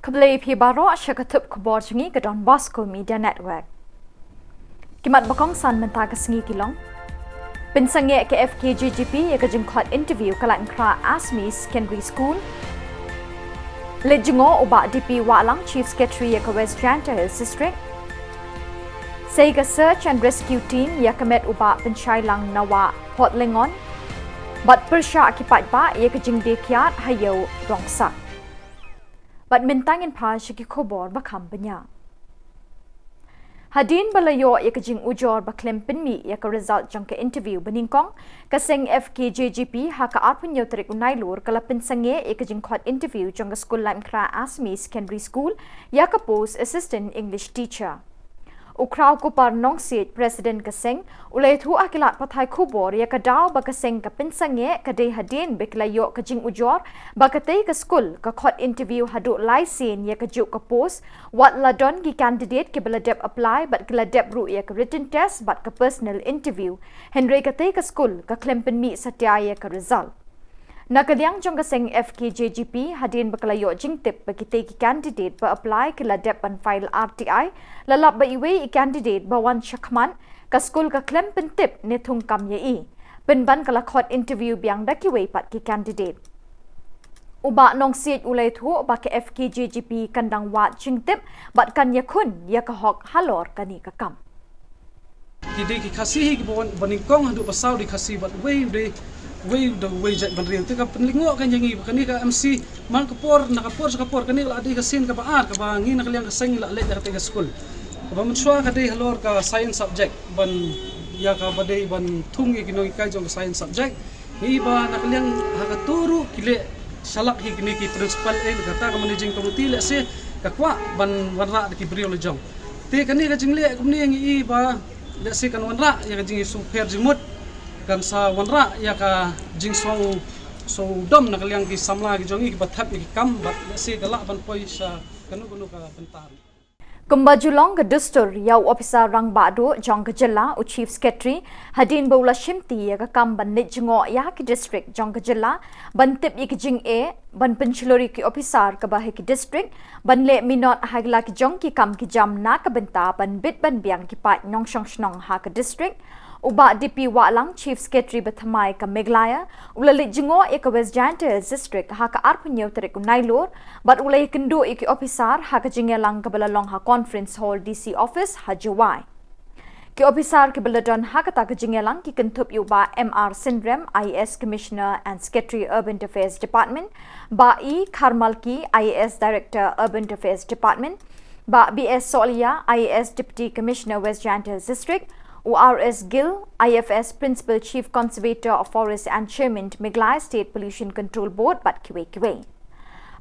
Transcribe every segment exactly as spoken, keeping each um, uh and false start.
Khublei phi baroh sha ka thup khubor jong ngi ka Don Bosco Media Network. Ki mat ba kongsan mynta ka sngi ki long: pynsangeh ka F K J G P ïa ka jingkhot interview ka Laitumkhrah Assamese Secondary School. Leit jngoh u Bah D P Wahlang, Chief Secretary ïa ka West Jaiñtia Hills District. Sei ka Search and Rescue Team ïa ka met u Bah Pynshai Lang na wah Port Lyngon. Bad pyrshah ki paidbah ïa ka jingdie kiad ha ïew Rongsak. Bad mynta ngin phai sha ki khubor ba kham bniah. Hadien ba la ïoh ïa ka jingujor ba khlem pynmih ïa ka result jong ka interview banyngkong, ka seng F K J G P ha ka arphew hynñiew tarik u Nailur ka la pynsangeh ïa ka jingkhot interview jong ka skul Laitumkhrah Assamese Secondary School ïa ka post Assistant English Teacher. U Khraw Kupar Nongsiej, President ka seng, u la ïathuh ha ki lad pathai khubor ïa ka daw ba ka seng ka pynsangeh ka dei hadien ba ki la ïoh ka jingujor ba katei ka skul ka khot interview haduh lai sien ïa kajuh ka post, wat la don ki candidate kiba la dep apply bad ki la dep ruh ïa ka written test bad ka personal interview. Hynrei katei ka skul ka khlem pynmih satia ïa ka result. Na ka liang jong ka seng F K J G P, hadien ba ka la ïoh jingtip ba kitei ki candidate ba apply ki la dep ban file R T I, la lap ba iwei i candidate ba wan shakhmat, ka skul ka khlem pyntip ne thungkam ïa i. Pynban ka la khot interview biang da kiwei pat ki candidate. U Bah Nongsiej u la ïathuh ba ka F K J G P kan dang wad jingtip bad kan ïakhun ïa ka hok halor kane ka kam. Ki dei ki Khasi hi kiba wan, ba nyngkong haduh ba saw dei Khasi bad wei u dei, wei u dei wei jait bynriew. Te ka pynlyngngoh kan ïa ngi ba kane ka M C, man ka por, na ka por sha ka por, kane ka la dei ka sien kaba ar kaba ngi na ka liang ka seng ngi la leit ïa katei ka skul. Kaba mynshuwa ka dei halor ka science subject, ban ïa kaba dei ban thung ïa ki nonghikai jong ka science subject. Ngi ba na ka liang ha kato ruh ki leh shalak hi kine ki principal, eh, kata ka managing committee, lehse ka kwah ban wanrah da ki briew la jong. Te kane ka jingleh kumne ngi i ba lehse kan wanrah ïa ka jingïasngewpher jingmut, kan sa wanrah ïa ka jingsngew, sngewdom na ka liang ki samla ki jong ngi kiba thep ïa ki kam, bad lehse ka lah ban poi sha kano kano ka bynta. Kumba ju long ka dustur, ïa u ophisar rangbah duh jong ka jylla, u Chief Secretary, hadien ba u la shimti ïa ka kam ban leit jngoh ïa ki district jong ka jylla ban tip ïa ki jingeh, ban pynshlur ïa ki ophisar kiba ha ki district ban leh minot ha la ki jong ki kam ki jam na ka bynta ban bit ban biang ki paid nongshong shnong ha ka district. U Bah D P Wahlang, Chief Secretary bathymmai ka Meghalaya, u la leit jngoh ïa ka West Jaiñtia Hills District ha ka arphew hynñiew tarik u Nailur, bad u la ïakynduh ïa ki ophisar ha ka jingïalang kaba la long ha Conference Hall D C Office ha Jowai. Ki ophisar kiba la don ha kata ka jingïalang ki kynthup ïa u Bah M R Synrem, I A S Commissioner and Secretary Urban Affairs Department, Bah E Kharmalki, I A S Director Urban Affairs Department, Bah B S Sohliya, I A S Deputy Commissioner West Jaiñtia Hills District, u R S Gill, I F S Principal Chief Conservator of Forest and Chairman Meghalaya State Pollution Control Board bad kiwei kiwei.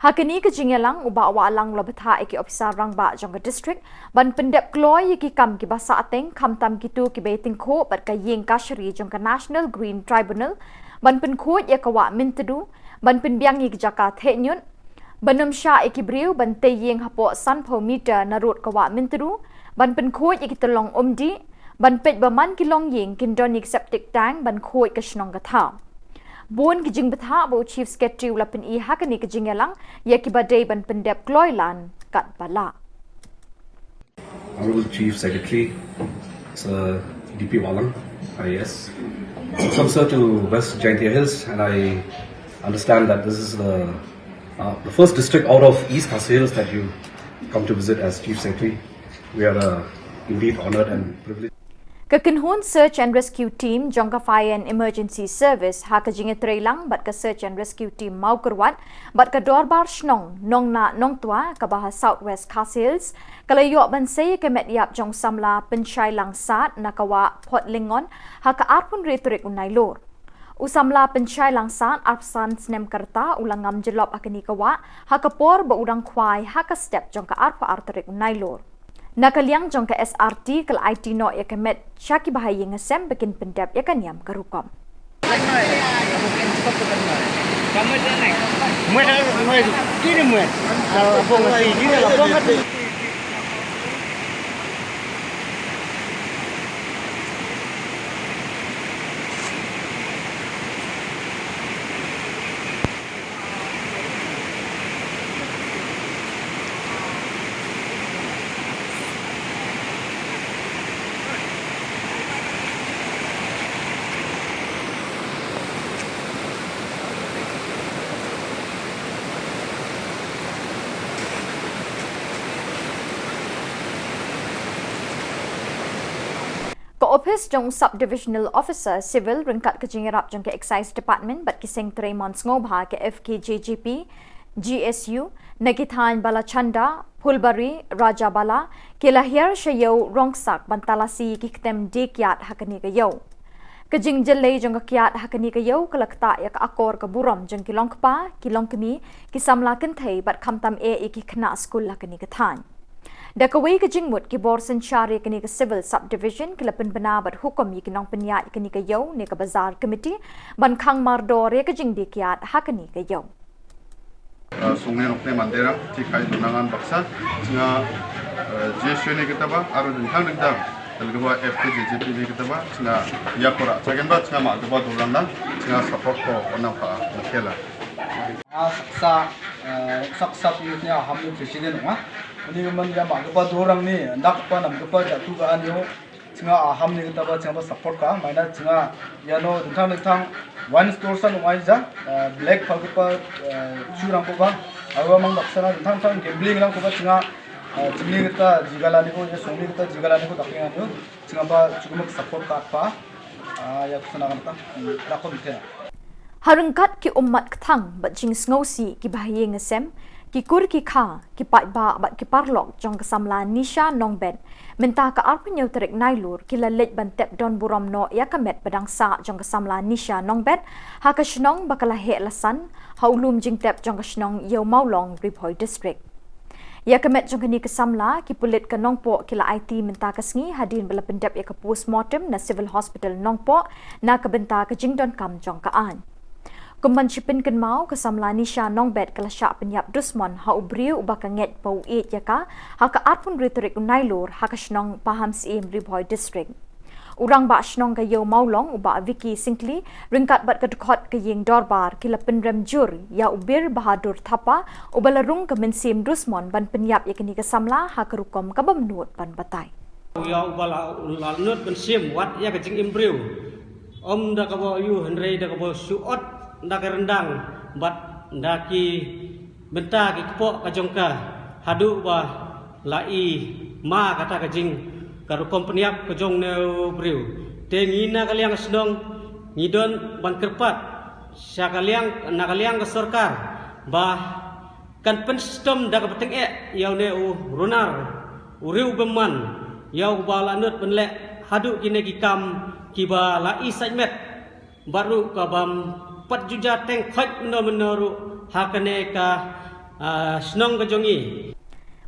Ha kane ka jingïalang u Bah Wahlang u la bthah ïa ki ophisar rangbah jong ka district ban pyndep kloi ïa ki kam kiba sahteng, khamtam kito kiba ïatyngkhuh bad ka ïing kashari jong ka National Green Tribunal, ban pynkhuid ïa ka wah Myntdu, ban pynbiang ïa ki jaka theh ñiut, ban ym shah ïa ki briew ban tei ïing hapoh sanphew meter na rud ka wah Myntdu, ban pynkhuid ïa ki tyllong umdih, ban peit ba man ki longïing kin don ïa ki septic tank ban khuid ka shnong ka thaw. Bun ki jingbthah ba u Chief Secretary u la pyni ha kane ka jingïalang ïa kiba dei ban pyndep kloi lan katba lah. Honorable Chief Secretary, Sir D P Wahlang, I A S. Welcome, sir, to West Jaintia Hills, and I understand that this is the, uh, the first district out of East Khasi Hills that you come to visit as Chief Secretary. We are, uh, indeed honored and privileged. Ka kynhun Search and Rescue Team jong ka Fire and Emergency Service ha ka jingïatreilang bad ka Search and Rescue Team Mawkyrwat bad ka Dorbar Shnong Nongnah Nongtwa kaba ha South West Khasi Hills, ka la ïoh ban sei ïa ka met ïap jong u samla Pynshai Lang Sad na ka wah Port Lyngon ha ka arphew hynriew tarik u Nailur. U samla Pynshai Lang Sad, arphew san snem ka rta, u la ngam jyllop ha kane ka wah ha ka por ba u dang khwai ha ka step jong ka arphew ar tarik u Nailur. Na ka liang jong ka S R T ka la aiti noh ïa ka met sha ki bahaïing hasem ba kin pyndep ïa ka niam ka rukom. Office jong u Sub Divisional Officer Civil ryngkat ka jingïarap jong ka Excise Department bad ki seng trei mon sngewbha ka F K J G P, G S U, na ki thaiñ Balachanda, Phulbari, Rajabala, ki la hiar sha ïew Rongsak ban talasi ïa ki ktem die kiad ha kane ka ïew. Ka jingjyllei jong ka kiad ha kane ka ïew ka la ktah ïa ka akor ka burom jong ki longkpa, ki longkmie, ki samla kynthei bad khamtam eh ïa ki khynnah skul ha kane ka thaiñ. Da kawei ka jingmut, ki bor synshar ïa kane ka Civil Subdivision ki la pynbna bad hukum ïa ki nongpynïaid kane ka ïew ne ka Bazar Committee ban khang mardor ïa ka jingdie kiad ha kane ka ïew. Sungne nokne mandera ti khai dunangan baksa chinga J S U ne kita ba aro dingthang dingthang, talgaba F K J G P ne kita ba chinga ïa kora chagen ba chinga ma gaba durang na chinga support ko onam pa nakela. Nga saksa saksa pi ne Aham ne president nga. Ni man ïa ma gaba durang ni ndak pa nam gaba jatu ga anyo. Chinga Aham ne kita ba chinga ba support ka, maina chinga ïa no dingthang dingthang wine store san ngai ja, black pha ko pa churang ko ba, awa mang dak sana dingthang thang gambling rang ko ba chinga chini kita jigala ni ko, ya songni kita jigala ni ko dak ngan yo, chinga ba chukumak support ka pa, ya ko sana kan ta, dak ko mithera. Ha ryngkat ki ummat kthang bad jingsngewsih ki bahaïing hasem, ki kur ki kha, ki paidbah bad ki paralok jong ka samla Nisha Nongbet, mynta ka arphew hynñiew tarik Nailur ki la leit ban tep don burom noh ïa ka met ba dang sah jong ka samla Nisha Nongbet ha ka shnong ba ka la heh la san ha u lum jingtep jong ka shnong Ïew Mawlong, Ri Bhoi District. Ïa ka met jong kane ka samla, ki pulit ka Nongpoh ki la aiti mynta ka sngi hadien ba la pyndep ïa ka postmortem na Civil Hospital Nongpoh na ka bynta ka jingdonkam jong ka aiñ. Kum ban shi pynkynmaw, ka samla Nisha Nongbet ka la shah pynïap dusmon ha u briew uba ka ngeit ba u ïeit ïa ka ha ka arphew hynriew tarik u Nailur ha ka shnong Pahamsyiem, Ri Bhoi District. U rangbah shnong ka Ïew Mawlong, u Bah Vicky Syngkli, ryngkat bad ka dkhot ka ïing dorbar ki la pynrem jur ïa u Bir Bahadur Thapa uba la rung ka mynsiem dusmon ban pynïap ïa kane ka samla ha ka rukom kaba mynnud ban batai. Ïa uba la nud mynsiem wat ïa ka jingim briew, ym da kaba ïoh hynrei da kaba shu ot da ka ryndang bad da ki bynta ki kpoh ka jong ka haduh ba la i ma kata ka jing ka rukom pynïap ka jong une u briew. Te ngi na ka liang ka shnong ngi don ban kyrpad sha ka liang, na ka liang ka sorkar ba kan pynshitom da kaba tyngeh ïa une u runar, u riewbymman, ïa uba la nud ban leh haduh kine ki kam kiba la i sait met. Bad ruh ka bym pat ju ja teng khoit mynno mynno ruh ha kane ka shnong ka jong ngi.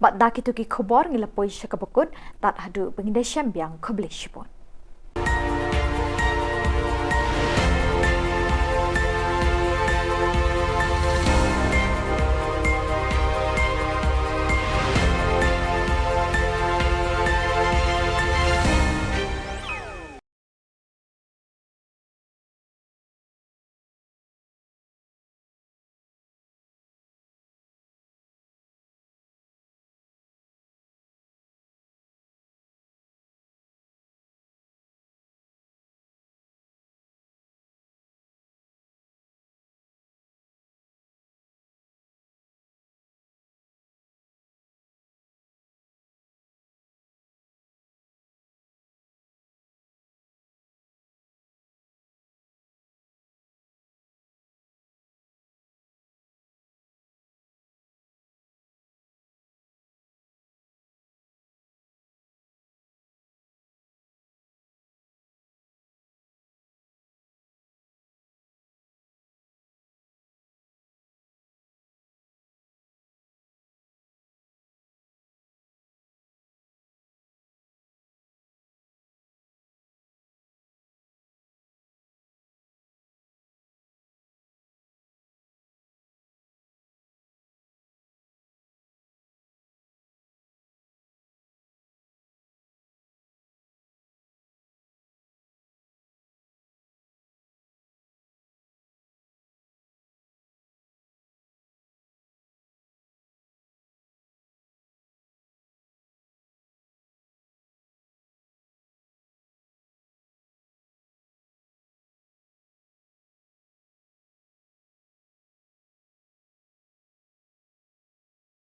Bad da kito ki khubor ngi la poi sha kaba kut, tad haduh ba ngin da shem biang, khublei shibun.